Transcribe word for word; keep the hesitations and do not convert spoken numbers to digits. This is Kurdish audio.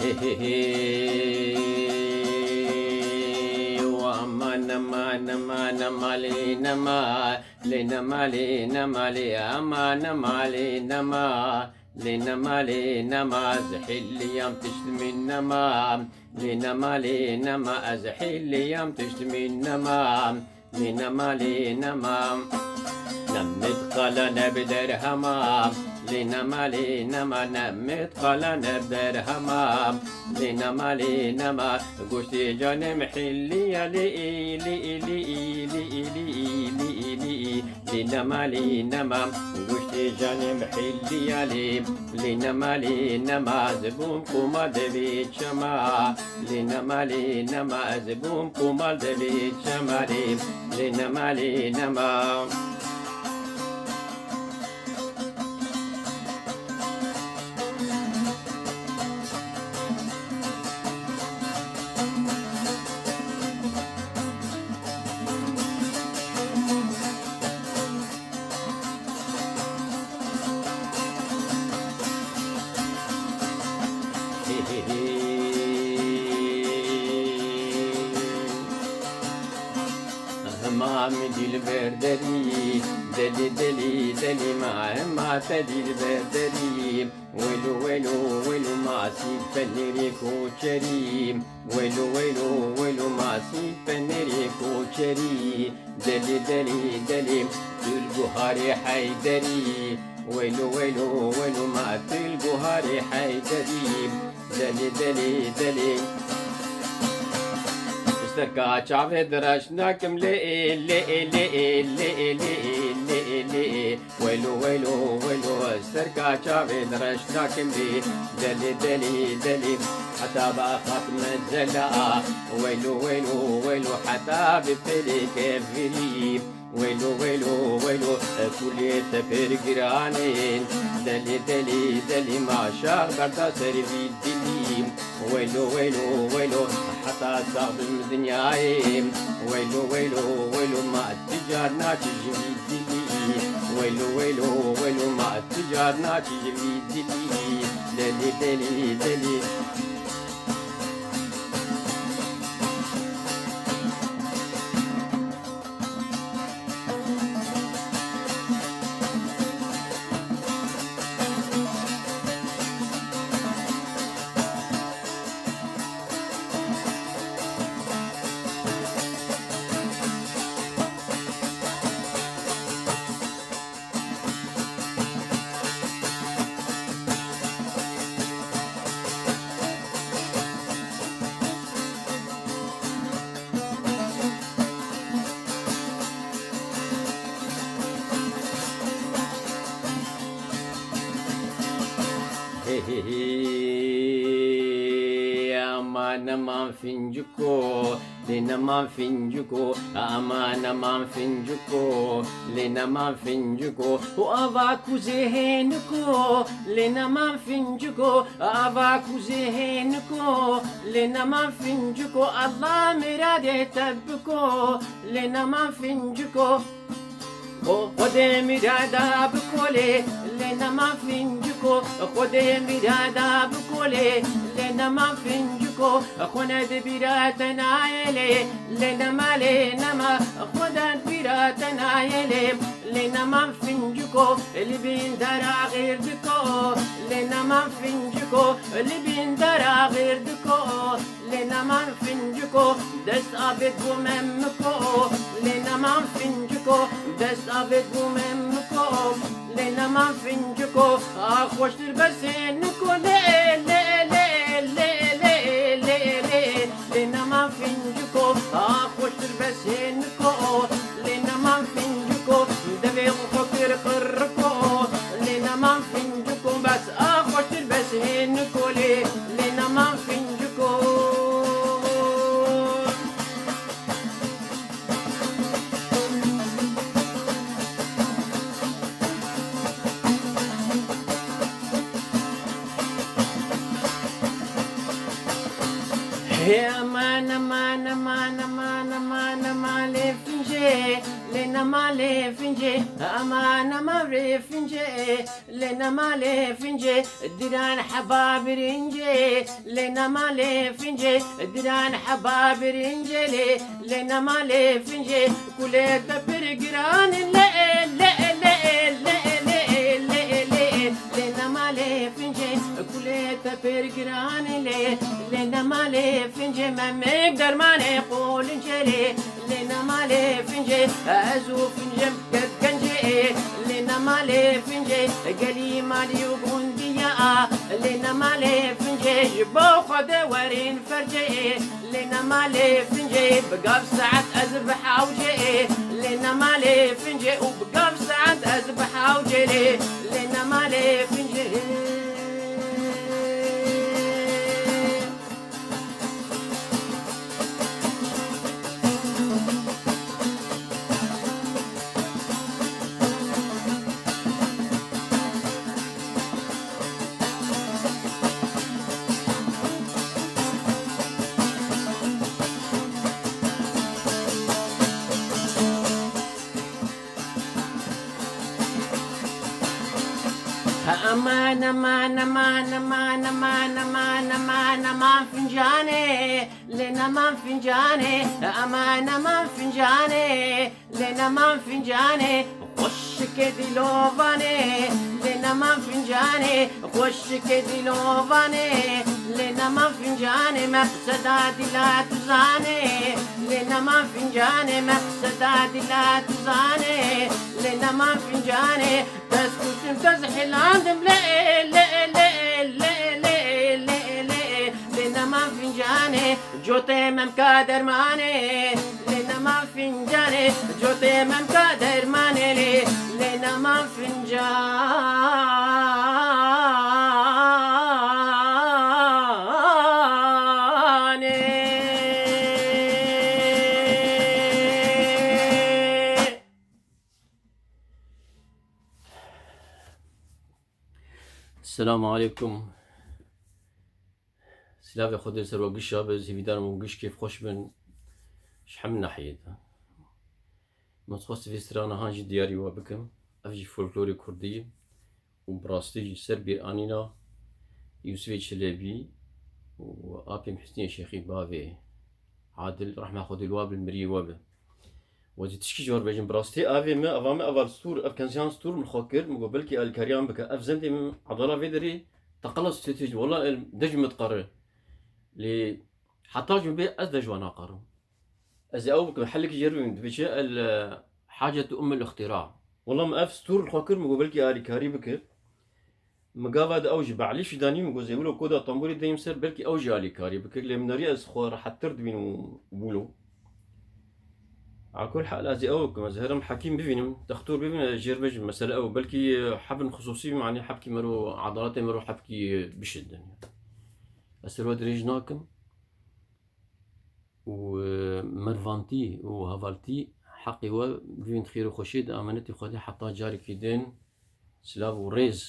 Hê hê hê. Û aman, aman, aman, aman, lê nema, lê nema, lê nema, lê aman, nema, lê nema, lê nema, lê nema, ez hêliyam tişt min nema, lê nema, lê nema, ez hêliyam tişt min nema. Lê nema, lê nema. Nemit qala neb derhema. Lê nema, lê nema, nemit qala neb derhema. Lê nema, lê nema, goştê canim hiliya lê, lê, lê, lê, lê, lê, lê, lê, lê. Lê nema, lê nema, goştê canim hiliya lê. Lê nema, lê nema, ez bûm qûma devê çema. Lê nema, lê nema, ez bûm qûmal devê çemalê. Lê nema, lê nema. Hema min dilber derî, delî, delî, delî, ma hema te dilber derî. Welo, welo, welo, ma sî penerê koçerî. Welo, welo, welo, ma sî penerê koçerî. Delî, delî, delî, tu li guharê Heyderî. Welo, welo, welo, ma tu li guharê Heyderî. Delî, delî, delî. Serka çavê direş nakim lê, lê, lê, lê, lê, lê, lê, lê. Welo, welo, welo, serka çavê direş nakim lê. Delî, delî, delî. Heta ba xakim zela. Welo, welo, welo, heta bi pêlê kevirî. Welo, welo, welo, kulê te pêr giranê. Delî, delî, delî, ma şax berda ser vî dilî. Welo, welo, welo, heta sax bim dinyayê. Welo, welo, welo, ma tu car naçî ji vî dilî. Welo, welo, welo, ma tu car naçî ji vî dilî. Delî, delî, delî. Hê, hê, hê. Aman, aman, finciko, lê neman finciko, aman, aman, finciko, lê neman finciko. Û ava ku zêhêniko, lê neman finciko, ava ku zêhêniko, lê neman finciko. Allah miradê te biko, lê neman finciko. Xwedê mirada bikolê, lê nema finciko. Xwedê mirada bikolê, lê nema finciko. Xwe ne di bîra te nayê lê, lê nema, lê nema. Xwe ne di bîra te nayê lê, lê nema finciko. Li bîn dera xêr diko, lê nema finciko. Li bîn dera xêr diko. Lê neman finciko, dest avêt bû memiko. Lê neman finciko, dest avêt bû memiko. Lê neman finciko, a xweştir besê niko. Lê, lê, lê. Lê neman finciko, a xweştir besê niko. Lê neman finciko, devê xwe kir qirriko. Lê neman finciko, bes a xweştir besê niko. Lê, lê neman finciko. Hê aman, aman, aman, aman, aman, aman, lê fincê. Lê nema lê fincê, aman aman rê fincê. Lê nema lê fincê, diran heba birincê. Lê nema lê fincê, diran heba birincê lê. Lê nema lê fincê, kulê te pir giran lê, lê, lê, lê, lê, lê, lê. Lê nema lê fincê, kulê te pir giran lê. Lê nema lê fincê, memik dermanê qolincê lê. Lê nema lê fincê, ez û fincê ket gencê. Lê nema lê fincê, gelî malî û gundiya. Lê nema lê fincê, ji bo Xwedê werin fercê. Lê nema lê fincê, bi gav saet ez bi hewcê. Lê nema lê fincê û bi gav saet ez bi hewcê lê. Lê nema lê fincê. Aman, aman, aman, aman, aman, aman, aman, aman fincanê, lê neman fincanê, aman, aman fincanê, lê neman fincanê, xweşikê dîlovanê, lê neman fincanê, xweşikê dîlovanê, lê neman fincanê, meqseda dîla tu zanê, lê neman fincanê, meqseda dîla tu zanê, lê neman fincanê, dest kutim te zihilandim, lê, lê, lê, lê, lê, lê, lê, lê, lê neman fincanê, cotê memka dermanê, lê neman fincanê, cotê memka dermanê, lê, lê neman fincanê. Selamu aleykum. Silavê Xwedê ser we giş be, hêvîdar im we giş kêfxweş bin. Ji hemî nahiyê de. Min xwest vê strana han jî diyarî we bikim. Ev jî folklorê kurdî ye û bi rastî ji ser bîranîna Yûsifê Çilebî û apê Husnî Şêxî bavê Adil, rehma Xwedê li wa bin, miriyê we be. We jî tişkî ji we re bêjim, bi rastî avê me, ava me, ava stûr, ev kenziyan stûr min xwe kir, min got belkî alîkariyan bike. Ev zendê min edala vê derê teqela stûtê ji, wela el dej min diqere. Lê heta ji min bê ez dej wa naqerim. Ez ê ew bikim, helekî jê re bibînim, dibêje el, e, hacetu ummul ixtira. Wela min ev stûr li xwe kir, min got belkî alîkarî bike. Min gava di ew jî Be'lî Fîdanî, min got zê wilo koda tembûrê deyim ser, belkî ew jî alîkarî bike. Lê min darî ez xwe rehettir dibînim û wilo. Ala kul hal ez ê ew bikim, ez herim hekîm bivînim, dextor bivînim, ez jê re bêjim. Mesele ew, belkî, e, hebin xisûsî, manî hebkî mero, edaletê mero hebkî, e, bişidin. Ez ser we dirêj nakim. û, e, mervantî û hevaltî heqê we bivîn xêr û xweşiyê di amenetî Xwedê heta carekî din silav û rêz